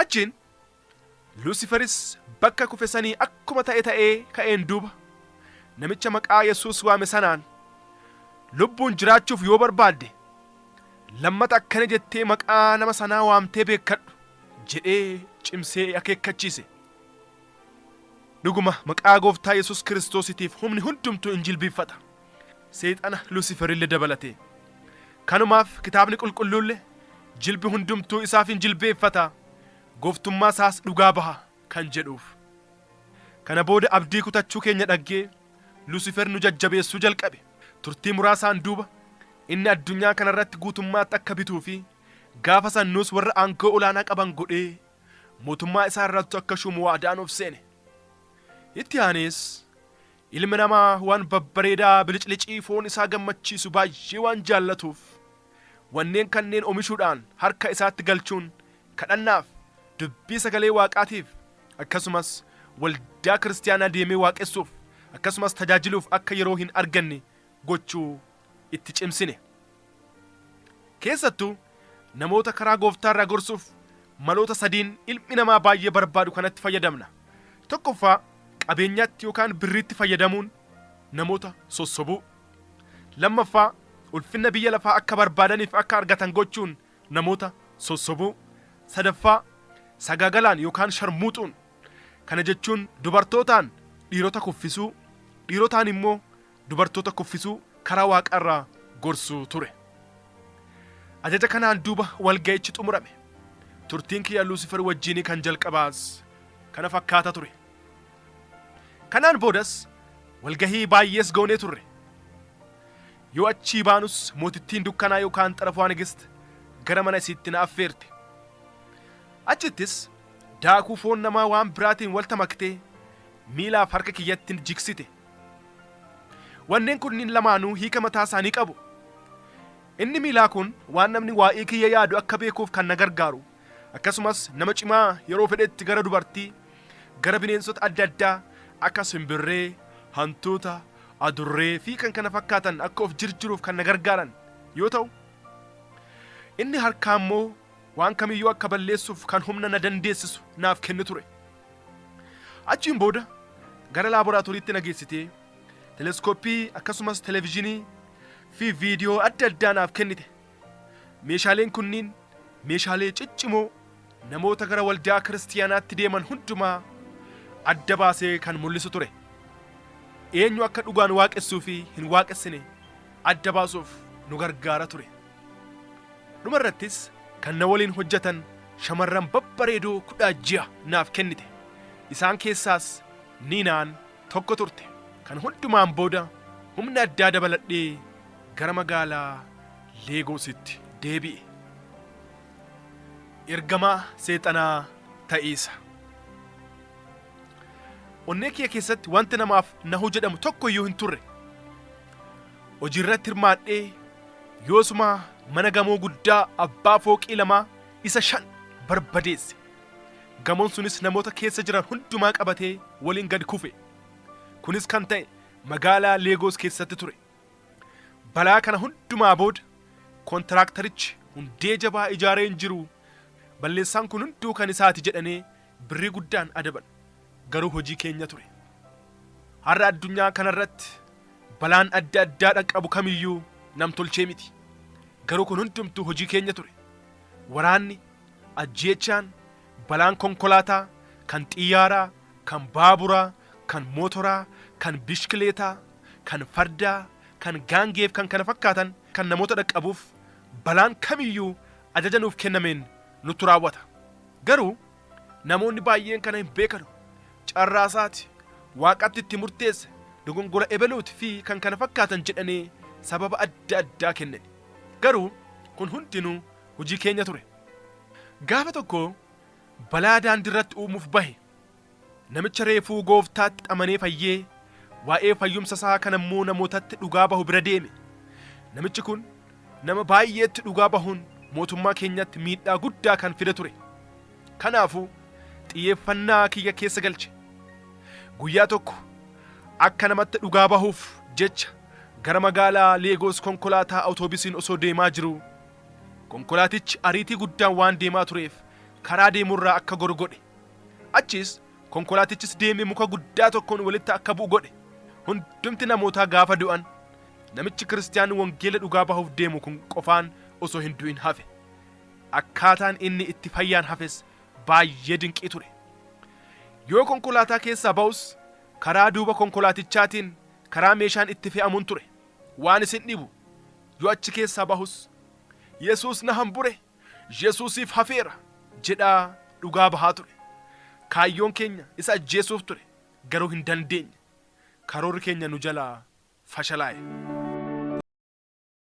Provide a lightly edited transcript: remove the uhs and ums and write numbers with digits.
Achiin Luusiferis bakka kufe sanii akkuma ta'e ta'ee ka'een duuba namicha maqaa Yesuus waame sanaan, Lubbuun jiraachuuf yoo barbaadde lammata akkana jettee maqaa nama sanaa waamtee beekkadhu jedhee cimsee akeekkachiise. Dhuguma maqaa Gooftaa Yesuus Kiristoositiif humni hundumtuu in jilbiiffata. Seexana Luusiferille dabalatee. Kanumaaf Kitaabni Qulqulluulle jilbi hundumtuu isaaf in jilbeeffata, gooftummaa isaas dhugaa baha kan jedhuuf. Kana booda abdii kutachuu keenya dhaggee Luusifer nu jajjabeessuu jalqabe. Turtii muraasaan duuba inni addunyaa kana irratti guutummaatti akka bituu fi gaafa san nuus warra aangoo olaanaa qaban godhee mootummaa isaa irratti akka shuumu waadaa nuuf seene. Itti aanees ilmi namaa waan babbareedaa biliclicii foon isaa gammachiisu baay'ee waan jaallatuuf wanneen kanneen omishuudhaan harka isaatti galchuun kadhannaaf, dubbii sagalee Waaqaatiif akkasumas waldaa kiristiyaanaa deemee waaqessuuf akkasumas tajaajiluuf akka yeroo hin arganne gochuu itti cimsine. Keessattuu namoota karaa Gooftaa irraa gorsuuf maloota sadiin ilmi namaa baay'ee barbaadu kanatti fayyadamna. Tokkoffaa, qabeenyaatti yookaan birriitti fayyadamuun namoota sossobuu. Lammaffaa, ulfinna biyya lafaa akka barbaadaniif akka argatan gochuun namoota sossobuu. Sadaffaa, sagaagalaan yookaan sharmuuxuun. Kana jechuun dubartootaan dhiirota kuffisuu, dhiirotaan immoo dubartoota kuffisuu karaa Waaqaa irraa gorsuu ture. Ajaja kanaan duuba walga'ichi xumurame. Turtiin kiyya Luusifer wajjiinii kan jalqabaas kana fakkaata ture. Kanaan boodas walgahii baay'ees goonee turre. Yoo achii baanus mootittiin dukkanaa yookaan Xarafwaa Nigist gara mana isiitti na affeerte. Achittis daakuu foon namaa waan biraatiin walta maktee miilaaf harka kiyyatti jigsite. Wanneen kunniin lamaanuu hiika mataa isaanii qabu. Inni miilaa kun waan namni waa'ee kiyya yaadu akka beekuuf kan na gargaaru, akkasumas nama cimaa yeroo fedhetti gara dubartii, gara bineensota adda addaa akka simbirree, hantuuta, adurree fi kan kana fakkaatan akka of jirjiruuf kan na gargaaran yoo ta'u, inni harkaa immoo waan kamiyyuu akka balleessuuf kan humna na dandeessisu naaf kennu ture. Achiin booda gara laaboraatooriitti na geessitee teleskooppii akkasumas televizhinii fi viidiyoo adda addaa naaf kennite. Meeshaaleen kunniin meeshaalee ciccimoo namoota gara waldaa kiristiyaanaatti deeman hundumaa adda baasee kan mul'isu ture. Eenyu akka dhugaan waaqessuu fi hin waaqessine adda baasuuf nu gargaara ture. Dhuma irrattis kan na waliin hojjetan shamarran babbareedoo 16 naaf kennite. Isaan keessaas Niinaan tokko turte. Kan hundumaan booda humna addaa dabaladhee gara magaalaa Leegoositti deebi'e. Ergamaa Seexanaa Ta'iisa. Onnee kiyya keessatti wanti namaaf nahuu jedhamu tokko iyyuu hin turre. Hojii irratti hirmaadhee yoosuma mana gamoo guddaa abbaa fooqii lamaa isa 5 barbadeesse. Gamoon sunis namoota keessa jiran hundumaa qabatee waliin gad kufe. Kunis kan ta'e magaalaa Leegoos keessatti ture. Balaa kana hundumaa booda kontiraaktarichi hundee jabaa ijaaree hin jiru, balleessaan kun hunduu kan isaati jedhanee birrii guddaan adaban. Garuu hojii keenya ture. Har'a addunyaa kanarratti balaan adda addaa dhaqqabu kamiyyuu namtolchee miti. Garuu kun hundumtuu hojii keenya ture. Waraanni, ajjeechaan, balaan konkolaataa, kan xiyyaaraa, kan baaburaa, kan mootoraa, kan bishkileetaa, kan fardaa, kan gaangeef kan kana fakkaatan kan namoota dhaqqabuuf balaan kamiyyuu ajaja nuuf kennameen nuttu raawwata. Garuu namoonni baay'een kana hin beekanu. Carraa isaati, Waaqatti itti murteesse, dogongora ebeluuti fi kan kana fakkaatan jedhanee sababa adda addaa kennani. Garuu kun hundinuu hojii keenya ture. Gaafa tokko balaa daandiirratti uumuuf bahe. Namicha reefuu Gooftaatti amanee fayyee, waa'ee fayyumsa isaa kana immoo namootatti dhugaa bahu bira deeme. Namichi kun nama baay'eetti dhugaa bahuun mootummaa keenyatti miidhaa guddaa kan fide ture. Kanaafuu xiyyeeffannaa kiyya keessa galche. Guyyaa tokko akka namatti dhugaa bahuuf jecha gara magaalaa Leegoos konkolaataa awutoobisiin osoo deemaa jiruu, konkolaatichi ariitii guddaan waan deemaa tureef karaa deemurraa akka goru godhe. Achiis konkolaatichis deemee muka guddaa tokkoon walitti akka bu'u godhe. Hundumti namootaa gaafa du'an, namichi Kiristiyaan wangeela dhugaa bahuuf deemu kun qofaan osoo hin du'in hafe. Akkaataan inni itti fayyaan hafes baay'ee dinqii ture. Yoo konkolaataa keessaa ba'us karaa duuba konkolaatichaatiin karaa meeshaan itti fe'amuun ture. Waan isin dhibu, yoo achi keessaa bahus, "Yesuus na hambure, Yesuusiif hafeera" jedhaa dhugaa bahaa ture. Kaayyoon keenya isa ajjeesuuf ture, garuu hin dandeenye. Karoorri keenya nu jalaa fashalaa'e.